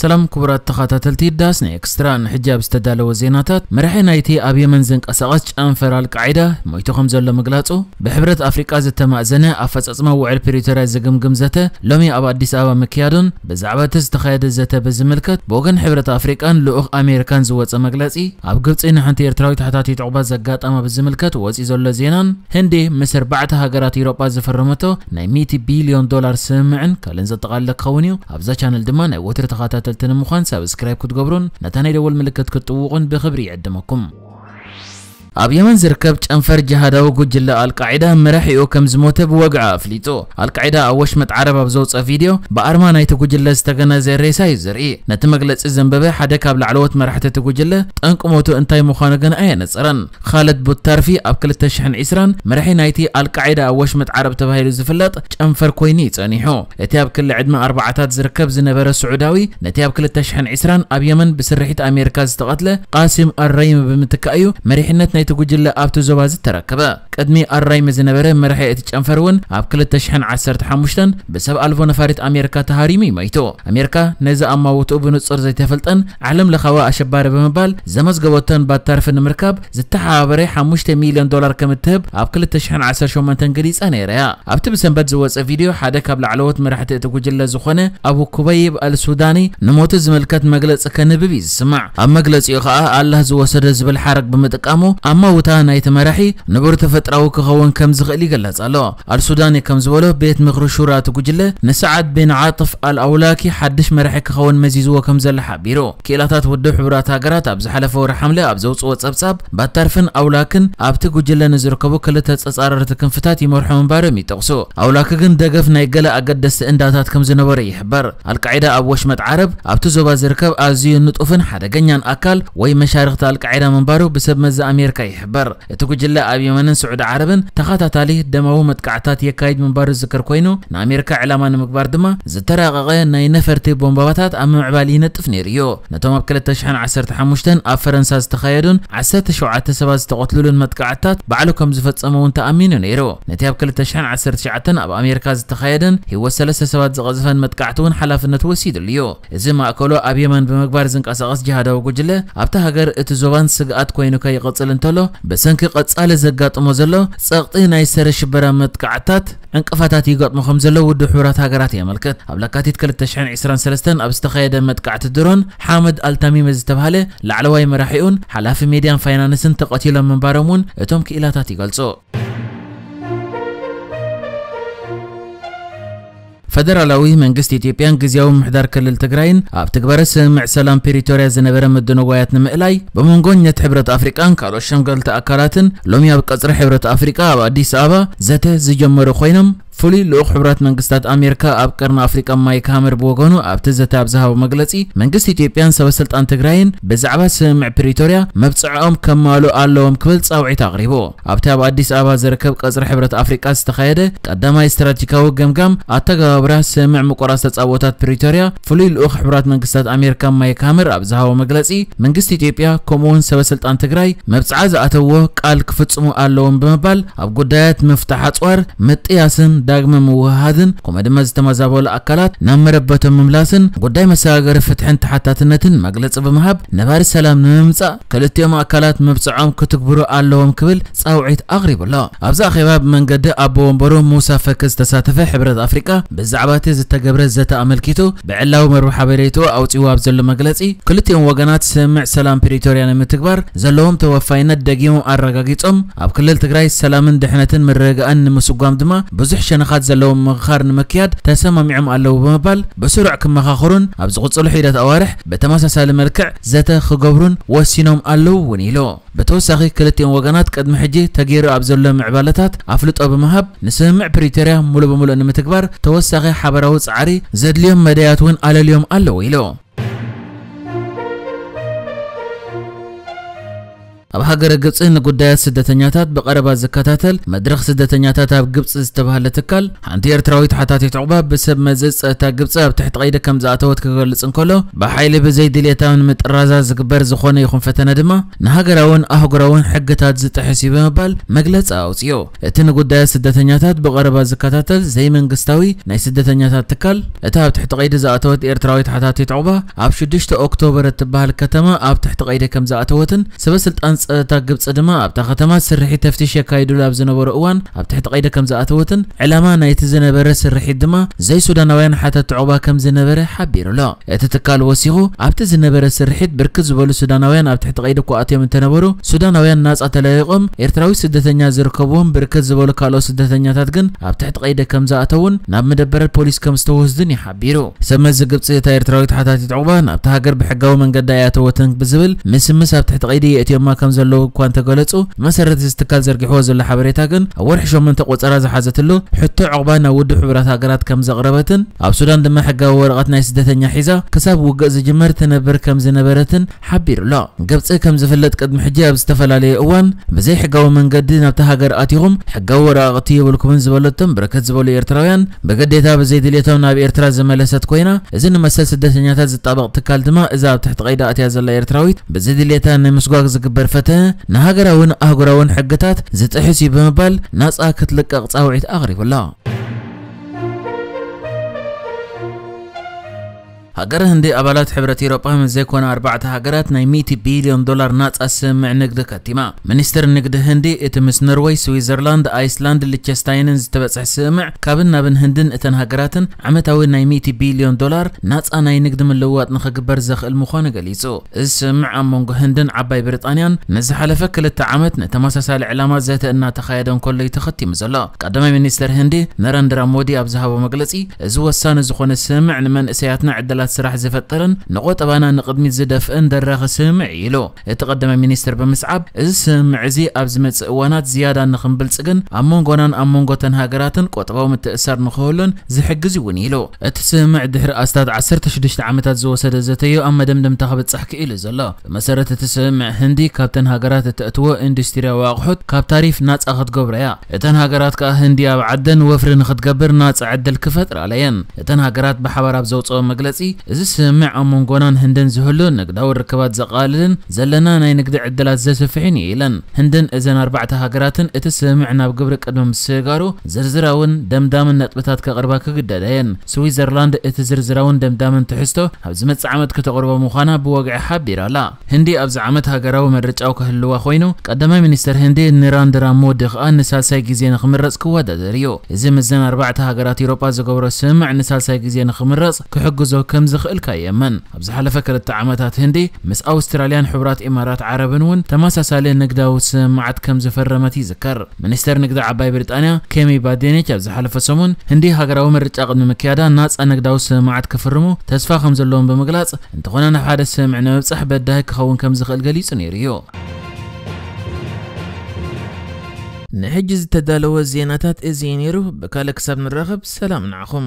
ሰላም ክቡራት ተኸታተልቲ ዳስና ኤክስትራ፣ ንሕጂ ኣብ ዝተዳለወ ዜናታት፣ መራሒ ናይቲ ኣብ የመን ዝንቀሳቐስ ጨንፈር ኣልቃዒዳ ሞይቱ ከም ዘሎ ምግላጹ፣ ብሕብረት ኣፍሪቃ ዝተማእዘነ ኣፈጻጽማ ውዕል ፕሪቶርያ ዝግምግም ዘተ ሎሚ ኣብ ኣዲስ ኣበባ ምክያዱን፣ ብዛዕባ እቲ ዝተኻየደ ዘተ ብዝምልከት ብወገን ሕብረት ኣፍሪቃን ልኡኽ ኣሜሪካን ዝወጸ መግለጺ፣ ኣብ ግብጺ ንሓንቲ ኤርትራዊት ተሓታቲት ዑቕባ ዘጋጠማ ብዝምልከት ወጺኡ ዘሎ ዜናን፣ ህንዲ ምስ ኣርባዕተ ሃገራት ኤውሮጳ ዝፈረመቶ ናይ ሚእቲ ቢልዮን ዶላር ስምምዕን ካልእን ዘጠቓለለ ክኸውን እዩ። ኣብዛ ቻነል ድማ ናይ ወትሪ ተኸታተልቲ ንምዃን ሳብስክራይብ ክትገብሩን ነታ ናይ ደወል ምልክት ክትጥውቑን ብኽብሪ ይዕድመኩም። ኣብ የመን ዝርከብ ጨንፈር ጅሃዳዊ ጉጅለ ኣልቃዒዳ መራሒኡ ከም ዝሞተ ብወግዒ ኣፍሊጡ። ኣልቃዒዳ ኣብ ወሽመጥ ዓረብ ኣብ ዘውፅኦ ቪድዮ ብኣርማ ናይቲ ጉጅለ ዝተገነዘ ሬሳ እዩ ዘርኢ። ነቲ መግለፂ ዘንበበ ሓደ ካብ ላዕለዎት መራሕቲ እቲ ጉጅለ ጠንቂ ሞቱ እንታይ ምዃኑ ግን ኣየነፀረን። ኻለድ ቡታርፊ ኣብ ክልተ ሽሕን ዕስራን መራሒ ናይቲ ኣልቃዒዳ ኣብ ወሽመጥ ዓረብ ተባሂሉ ዝፍለጥ ጨንፈር ኮይኑ እዩ ጸኒሑ። እቲ ኣብ ክሊ ዕድመ ኣርባዓታት ዝርከብ ዝነበረ ስዑዳዊ ነቲ ኣብ ክልተ ሽሕን ዕስራን ኣብ የመን ብስርሒት ኣሜሪካ ዝተቐትለ ቃሲም ኣራይም ብምትካእ እዩ መሪሕነት ናይቲ ጉጅለ ኣብቲ ዞባ ዝተረከበ። ቅድሚ ኣራይም ዝነበረ መራሒ እቲ ጨንፈር እውን ኣብ ክልተ ሽሕን ዓሰርተ ሓሙሽተን ብሰብ ኣልቦ ነፋሪት ኣሜሪካ ተሃሪሙ እዩ ሞይቱ። ኣሜሪካ ነዚ ኣማውትኡ ብንጹር ዘይተፈልጠን ዓለም ለኻዊ ኣሸባሪ ብምባል ዘመዝገበቶን ባታርፊ ንምርካብ ዝተሓባበረ ሓሙሽተ ሚልዮን ዶላር ከም እትህብ ኣብ ክልተ ሽሕን ዓሰርተ ሸሞንተን ገሊጻ ነይራ እያ። ኣብቲ ብሰንበት ዝወጸ ቪድዮ ሓደ ካብ ላዕለዎት መራሕቲ እቲ ጉጅለ ዝኾነ ኣቡ ኩበይብ ኣልሱዳኒ ንሞቱ ዝምልከት መግለጺ ከንብብ እዩ ዝስማዕ። ኣብ መግለጺኡ ከኣ ኣላህ ዝወሰዶ ዝብል ሓረግ ብምጥቃሙ ኣማውታ ናይቲ መራሒ ንቡር ተፈጥራዊ ክኸውን ከም ዝኽእል ይግለጽ ኣሎ። ኣልሱዳኒ ከም ዝበሎ ቤት ምኽሪ ሹራ እቲ ጉጅለ ንሰዓድ ቢን ዓጥፍ ኣልኣውላኪ ሓድሽ መራሒ ክኸውን መዚዝዎ ከም ዘሎ ሓቢሩ። ክኢላታት ውድብ ሕቡራት ሃገራት ኣብ ዝሓለፈ ወርሒ ሓምለ ኣብ ዘውፅዎ ጸብጻብ ባታርፍን ኣውላክን ኣብቲ ጉጅለ ንዝርከቡ ክልተ ተጻረርቲ ክንፍታት ይመርሑ ምንባሮም ይጠቕሱ። ኣውላክ ግን ደገፍ ናይ ገለ ኣገደስቲ እንዳታት ከም ዝነበረ ይሕበር። ኣልቃዒዳ ኣብ ወሽመጥ ዓረብ ኣብቲ ዞባ ዝርከብ ኣዝዩ ንጡፍን ሓደገኛን ኣካል ወይ መሻርኽቲ ኣልቃዒዳ ምንባሩ ብሰብ መዚ ኣሜሪካ ይሕበር። እቲ ጉጅለ ኣብ የመንን ስዑዲ ዓረብን ተኸታታሊ ደማዊ መጥቃዕታት የካይድ ምንባሩ ዝዝከር ኮይኑ፣ ንኣሜሪካ ዕላማ ንምግባር ድማ ዝተራቐቐ ናይ ነፈርቲ ቦምባታት ኣብ ምምዕባል ይነጥፍ ነይሩ እዩ። ነቶም ኣብ ክልተ ሽሕን ዓሰርተ ሓሙሽተን ኣብ ፈረንሳ ዝተኻየዱን ዓሰርተ ሸውዓተ ሰባት ዝተቐትሉሉን መጥቃዕትታት ባዕሉ ከም ዝፈጸመ እውን ተኣሚኑ ነይሩ። ነቲ ኣብ ክልተ ሽሕን ዓሰርተ ትሽዓተን ኣብ ኣሜሪካ ዝተኻየደን ህይወት ሰለስተ ሰባት ዝቐዘፈን መጥቃዕቲ እውን ሓላፍነት ወሲዱሉ እዩ። እዚ ማእከሉ ኣብ የመን ብምግባር ዝንቀሳቐስ ጅሃዳዊ ጉጅለ ኣብታ ሃገር እቲ ዞባን ስግኣት ኮይኑ ከይቐጽል እንተሎ፣ ብሰንኪ ቀጻሊ ዘጋጥሞ ዘሎ ጸቕጢ ናይ ሰረ ሽበራ መጥቃዕታት ዕንቅፋታት ይገጥሞ ከም ዘሎ ውድብ ሕቡራት ሃገራት የመልክት። ኣብ ለካቲት ክልተ ሽሕን ዕስራን ሰለስተን ኣብ ዝተኻየደ መጥቃዕቲ ድሮን ሓመድ ኣልታሚመ ዝተባህለ ላዕለዋይ መራሒኡን ሓላፊ ሜድያን ፋይናንስን ተቐቲሎም ምንባሮም እውን እቶም ክኢላታት ይገልጹ። ፈደራላዊ መንግስቲ ኢትዮጵያን ግዝያዊ ምምሕዳር ክልል ትግራይን ኣብ ትግበረ ስምምዕ ሰላም ፕሪቶርያ ዝነበረ ምድንጓያት ንምእላይ ብመንጎ ነቲ ሕብረት ኣፍሪቃን ካልኦት ሸምገልቲ ኣካላትን ሎሚ ኣብ ቀጽሪ ሕብረት ኣፍሪቃ ኣብ ኣዲስ ኣበባ ዘተ ዝጀመሩ ኮይኖም፣ ፍሉይ ልኡኽ ሕቡራት መንግስታት ኣሜሪካ ኣብ ቀርኒ ኣፍሪቃ ማይክ ሃመር ብወገኑ ኣብቲ ዘተ ኣብ ዝሃቦ መግለጺ፣ መንግስቲ ኢትዮጵያን ሰበስልጣን ትግራይን ብዛዕባ ስምምዕ ፕሪቶርያ መብጽዓኦም ከማልኡ ኣለዎም ክብል ጻውዒት ኣቕሪቡ። ኣብቲ ኣብ ኣዲስ ኣበባ ዝርከብ ቀጽሪ ሕብረት ኣፍሪቃ ዝተኻየደ ቀዳማይ ስትራቴጂካዊ ገምጋም ኣተገባብራ ስምምዕ ምቁራጽ ተጻብኦታት ፕሪቶርያ፣ ፍሉይ ልኡኽ ሕቡራት መንግስታት ኣሜሪካ ማይክ ሃመር ኣብ ዝሃቦ መግለጺ፣ መንግስቲ ኢትዮጵያ ከምኡ'ውን ሰበስልጣን ትግራይ መብጽዓ ዝኣተዎ ቃል ክፍጽሙ ኣለዎም ብምባል፣ ኣብ ጉዳያት ምፍታሕ ኣጽዋር፣ ምጥያስን ዳግመ ምውህሃድን፣ ከምኡ ድማ ዝተመዛበሉ ኣካላት ናብ መረበቶም ምምላስን ጉዳይ መሰጋገሪ ፍትሕን ተሓታትነትን መግለጺ ብምሃብ፣ ነባሪ ሰላም ንምምጻእ ክልቲኦም ኣካላት መብጽዖም ክትግብሩ ኣለዎም ክብል ጻውዒት ኣቕሪቡ ኣሎ። ኣብዚ ኣኼባ ብመንገዲ ኣቦ ወንበሩ ሙሳ ፈኪ ዝተሳተፈ ሕብረት ኣፍሪቃ ብዛዕባ እቲ ዝተገብረ ዘተ ኣመልኪቱ ብዕላዊ መርበብ ሓበሬትኡ ኣውጺዎ ኣብ ዘሎ መግለጺ፣ ክልቲኦም ወገናት ስምምዕ ሰላም ፕሪቶርያ ንምትግባር ዘለዎም ተወፋይነት ደጊሞም ኣረጋጊጾም፣ ኣብ ክልል ትግራይ ሰላምን ድሕነትን ምርግጋእን ንምስጓም ድማ ብዙሕ ሸነኻት ዘለዎም ምኽኻር ንምክያድ ተሰማሚዖም ኣለዉ ብምባል፣ ብስሩዕ ክመኻኸሩን ኣብ ዝቕጽሉ ሒደት ኣዋርሕ ብተመሳሳሊ መልክዕ ዘተ ክገብሩን ወሲኖም ኣለዉ እውን ኢሉ። ብተወሳኺ ክልቲኦም ወገናት ቅድሚ ሕጂ ተገይሩ ኣብ ዘሎ ምዕባለታት ኣፍልጦ ብምሃብ ንስምምዕ ፕሪቶርያ ሙሉእ ብሙሉእ ንምትግባር ተወሳኺ ሓበራዊ ጻዕሪ ዘድልዮም መዳያት እውን ኣለልዮም ኣለዉ ኢሉ። ኣብ ሃገረ ግብፂ ንጉዳያት ስደተኛታት ብቐረባ ዝከታተል መድረኽ ስደተኛታት ኣብ ግብፂ ዝተባህለ ትካል፣ ሓንቲ ኤርትራዊት ሓታቲት ዑቕባ ብሰብ መዚ ጸጥታ ግብፂ ኣብ ትሕቲ ቀይዲ ከም ዝኣተወት ክገልጽ እንከሎ፣ ብሓይሊ ብዘይ ድሌታዊ ንምጥራዛ ዝግበር ዝኾነ ይኹን ፈተነ ድማ ንሃገራውን ኣህጉራውን ሕግታት ዝጥሕስ እዩ ብምባል መግለጺ ኣውፅኡ። እቲ ንጉዳያት ስደተኛታት ብቐረባ ዝከታተል ዘይመንግስታዊ ናይ ስደተኛታት ትካል፣ እታ ኣብ ትሕቲ ቀይዲ ዝኣተወት ኤርትራዊት ሓታቲት ዑቕባ ኣብ ሽዱሽተ ኦክቶበር እትበሃል ከተማ ኣብ ትሕቲ ቀይዲ ከም ዝኣተወትን ሰበ ስልጣን ጸጥታ ግብጺ ድማ ኣብታ ከተማ ስርሒት ተፍትሽ የካይዱሉ ኣብ ዝነበሩ እዋን ኣብ ትሕቲ ቀይዲ ከም ዝኣተወትን ዕላማ ናይቲ ዝነበረ ስርሒት ድማ ዘይሱዳናውያን ሓተቲ ዑቕባ ከም ዝነበረ ሓቢሩ ኣሎ። እቲ ትካል ወሲኹ፣ ኣብቲ ዝነበረ ስርሒት ብርክት ዝበሉ ሱዳናውያን ኣብ ትሕቲ ቀይዲ እኳ ኣትዮም እንተነበሩ፣ ሱዳናውያን ናጻ ተለቂቖም ኤርትራዊ ስደተኛ ዝርከብዎም ብርክት ዝበሉ ካልኦት ስደተኛታት ግን ኣብ ትሕቲ ቀይዲ ከም ዝኣተውን ናብ መደበራት ፖሊስ ከም ዝተወስዱን እዩ ሓቢሩ። ሰብ መዚ ግብጺ እታ ኤርትራዊት ሓታቲት ዑቕባ ናብታ ሃገር ብሕጋዊ መንገዲ ኣይኣተወትን ብዝብል ምስምስ ኣብ ትሕቲ ቀይዲ የእትዮማ ከም ዘለዉ እኳ እንተገለጹ፣ ብመሰረት እዚ ትካል ዘርጊሕዎ ዘሎ ሓበሬታ ግን ኣብ ወርሒ ሸሞንተ ቆጸራ ዝሓዘትሉ ሕቶ ዑቕባ ናብ ውድብ ሕቡራት ሃገራት ከም ዘቕረበትን ኣብ ሱዳን ድማ ሕጋዊ ወረቐት ናይ ስደተኛ ሒዛ ክሳብ ውግእ ዝጅመር ትነብር ከም ዝነበረትን ሓቢሩ ኣሎ። ግብጺ ከም ዝፍለጥ ቅድሚ ሕጂ ኣብ ዝተፈላለዩ እዋን ብዘይ ሕጋዊ መንገዲ ናብታ ሃገር ኣቲኹም ሕጋዊ ወረቓቕቲ የብልኩምን ዝበለቶም ብርክት ዝበሉ ኤርትራውያን ብግዴታ ብዘይ ድሌቶም ናብ ኤርትራ ዝመለሰት ኮይና፣ እዚ ንመሰል ስደተኛታት ዝጣበቕ ትካል ድማ እዛ ኣብ ትሕቲ ቀይዲ ኣትያ ዘላ ኤርትራዊት ብዘይ ድሌታ ንምስጓግ ዝግበር ፈተነ ንሃገራውን ኣህጉራውን ሕግታት ዝጥሕስ እዩ ብምባል ናጻ ክትልቀቕ ጻውዒት ኣቕሪቡ ኣሎ። ሃገረ ህንዲ ኣባላት ሕብረት ኤውሮጳ ምስ ዘይኮና ኣርባዕተ ሃገራት ናይ ሚእቲ ቢልዮን ዶላር ናጻ ስምምዕ ንግዲ ከቲማ። ሚኒስትር ንግዲ ህንዲ እቲ ምስ ኖርወይ፣ ስዊዘርላንድ፣ ኣይስላንድ፣ ሊቸስታይንን ዝተበጽሐ ስምምዕ ካብን ናብን ህንድን እተን ሃገራትን ዓመታዊ ናይ ሚእቲ ቢልዮን ዶላር ናጻ ናይ ንግዲ ምልውዋጥ ንኽግበር ዘኽእል ምዃኑ ገሊጹ። እዚ ስምምዕ ኣብ መንጎ ህንድን ዓባይ ብሪጣንያን ንዝሓለፈ ክልተ ዓመት ንተመሳሳሊ ዕላማ ዘተ እናተኻየደ እንከሎ እዩ ተኸቲሙ ዘሎ። ቀዳማይ ሚኒስትር ህንዲ ነረንድራ ሞዲ ኣብ ዝሃቦ መግለጺ፣ እዚ ወሳኒ ዝኾነ ስምምዕ ንመንእሰያትና ዕድላት ስራሕ ዝፈጥርን ንቆጠባና ንቕድሚት ዝደፍእን ደራኺ ስምምዕ እዩ ኢሉ። እቲ ቀዳማይ ሚኒስትር ብምስዓብ፣ እዚ ስምምዕ እዚ ኣብ ዝመጽእ እዋናት ዝያዳ ንኽንብልጽግን ኣብ መንጎናን ኣብ መንጎ እተን ሃገራትን ቆጠባዊ ምትእስሳር ንኽህሉን ዝሕግዝ እውን ኢሉ። እቲ ስምምዕ ድሕሪ ኣስታት ዓሰርተ ሽዱሽተ ዓመታት ዝወሰደ ዘተዮ ኣብ መደምደምታ ክብጻሕ ክኢሉ ዘሎ። ብመሰረት እቲ ስምምዕ ህንዲ ካብተን ሃገራት እተእትዎ ኢንዱስትሪያዊ ኣቑሑት ካብ ታሪፍ ናጻ ክትገብሮ እያ። እተን ሃገራት ከኣ ህንዲ ኣብ ዓደን ወፍሪ ንኽትገብር ናጻ ዕድል ክፈጥራላ እየን። እተን ሃገራት ብሓባር ኣብ ዘውጽኦ መግለጺ፣ እዚ ስምምዕ ኣብ መንጎናን ህንድን ዝህሉ ንግዳዊ ርክባት ዘቓልልን ዘለና ናይ ንግዲ ዕድላት ዘስፍሕን እዩ ኢለን። ህንድን እዘን ኣርባዕተ ሃገራትን እቲ ስምምዕ ናብ ግብሪ ቅድሚ ምስግጋሩ ዝርዝራውን ደምዳምን ነጥብታት ከቕርባ ክግደዳ እየን። ስዊዘርላንድ እቲ ዝርዝራውን ደምዳምን ትሕዝቶ ኣብ ዝመጽእ ዓመት ከተቕርቦ ምዃና ብወግዒ ሓቢራ ኣላ። ህንዲ ኣብዚ ዓመት ሃገራዊ ምርጫ ክህልዋ ኮይኑ፣ ቀዳማይ ሚኒስትር ህንዲ ኒራንድራ ሞዲ ከኣ ንሳልሳይ ግዜ ንኽምረጽ ክወዳደር እዩ። እዚ ምስዘን ኣርባዕተ ሃገራት ኤውሮጳ ዝገብሮ ስምምዕ ንሳልሳይ ግዜ ንኽምረጽ ክሕግዞ ከም ዝኽእል ከየምን። ኣብ ዝሓለፈ ክልተ ዓመታት ህንዲ ምስ ኣውስትራልያን ሕቡራት ኢማራት ዓረብን እውን ተመሳሳሊ ንግዳዊ ስምምዓት ከም ዝፈረመት ይዝከር። ሚኒስተር ንግዲ ዓባይ ብሪጣንያ ኬሚ ባዴኒች ኣብ ዝሓለፈ ሰሙን ህንዲ ሃገራዊ ምርጫ ቅድሚ ምክያዳ ናጻ ንግዳዊ ስምምዓት ክፍርሙ ተስፋ ከም ዘለዎም ብምግላጽ፣ እንተኾነ ናብ ሓደ ስምምዕ ንምብጻሕ በዳሂ ክኸውን ከም ዝኽእል ገሊጹ ነይሩ እዩ። ንሕጂ ዝተዳለወ ዜናታት እዚ እዩ ነይሩ። ብካልእ ክሳብ ንራኸብ ሰላም ንዓኹም።